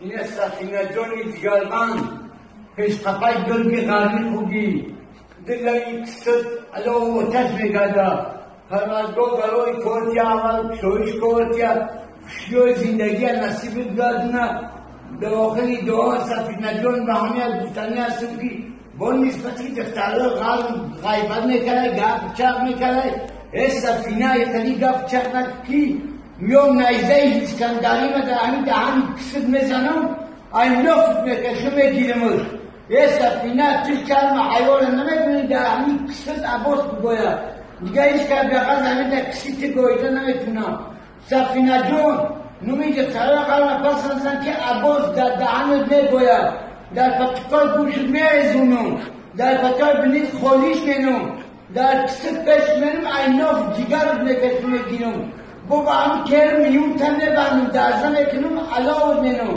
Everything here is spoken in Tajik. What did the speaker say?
Ина Сафина ҷони ҷигарбанд, пешқапаи гурги ғарбӣ хугӣ, дилаи кисат алов оташ мегардад. Парвардгор барои кортия аввал кушоиш кортия, хушиёи зиндагия насибат гардона. Ба охири дуо, Сафинаҷон, ба ҳамаят гуфтанӣ ҳастем, ки бо нисбати духтарои ғарб ғайбат мекардай, гап чақ мекардай. Э Сафина, хеле гап чақ ки миём, найзаи Искандарима дар ҳамин даҳани кисат мезанам, ай нофт мекашам, мегирамаш. Э Сафина, ту шарма ҳаёра намедонӣ, дар ҳамин кисат Аббос бигӯяд, дига ҳеҷ кас беғаз ҳамин дар киси ту гоида наметунам. Сафинаҷон, нуми духтарои ғарба пас ҳастанд, ки Аббос дар даҳанат мегӯяд, дар патукои гӯшт мерезунам, дар патои бинит холиш менам, дар кисат пеш менам, ай ноф ҷигарат мекашам, мегирам, бо ба ҳам керм миюнта мебандам, дарза мекунам, аловат менам.